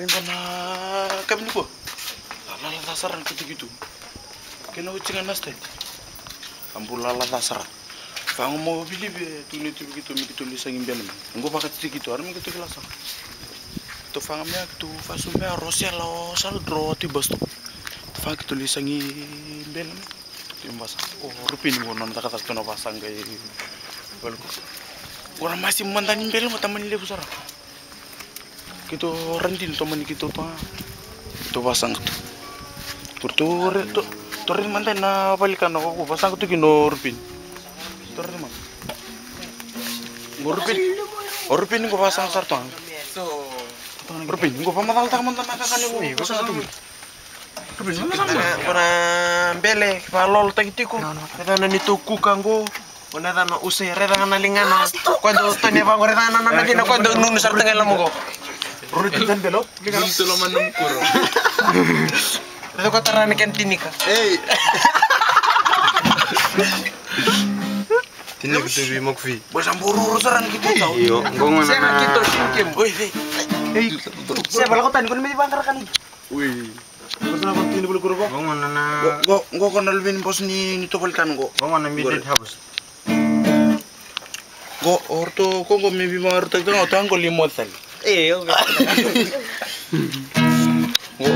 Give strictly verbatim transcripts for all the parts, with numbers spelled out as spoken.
Qo na kavi nikua. Lala ca sara na keitou. Kena oti ga na stadi. A bula lala ca sara. Faga mo vilivi e tu ni tu keitou me keitou lisagi bele mai. Qo vakatiti keitou, ara me keitou kila sara. Keitou faga mea, keitou fasu mea, rosela o sala dro ti bus stop. Keitou faga keitou lisagi bele mai. Keitou vasa. O Rupini qo nona cakacaka tu na vasaqa i Valuku. Qo na masi mada ni bele qo tamani levu sara. Keitou radini tomani keitou toa. Keitou vasaqa tu. Keitou re, to, to re mada na valikana ko vasaqa tu kina o Rupini. Keitou re mada. Qo Rupini. O Rupini qo vasaqa sara toa. Rupini qo vamacalataka mada na kakana qo vasaqa tu. Rupini, vamacalataka mada. Qo na bele, valolotaki tiko. Raica na neitou kuka qo. O na yacana Use, raica ga na ligana. Koya dau tani vaqo, raica ga na nona dina, koya dau nunu sara taga e loma qo. Rui titan belo. Nunu tu loma na mukuro. Raica koya tara na kena tinika. Ei. Tinika tu vi moku vi. Bosa bururu sara na kito tau. Io, qo ga na. Sega kito sinkem. Oi, ei. Ei. Sega lako tani, ko ni me vaqara kani. Ui. Qo, qo, qo, qo na luveni boss ni, ni tovolikan qo. Qo na midnight harvest. Qo, o ratou, qo, qo, me veivakarutaki tu ga, o ratou qo limo tale. E, okay. Qo,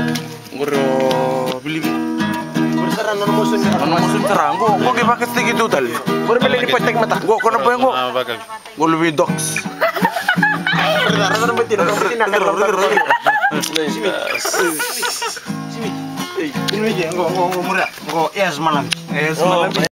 qo ro bilivi. Qo sara na moso ni sara. Na moso ni sara. Qo, qo ke vakataki tu tale. Qo ro bele ni pataki mata. Qo, qo na boy qo. Ah, vaka. Qo luve i dogs. Raica, raica na batina, na batina, na batina. Simi. Simi. Ei, ini vei ke, qo, qo, qo, muria. Qo, yes, malam. Yes, malam.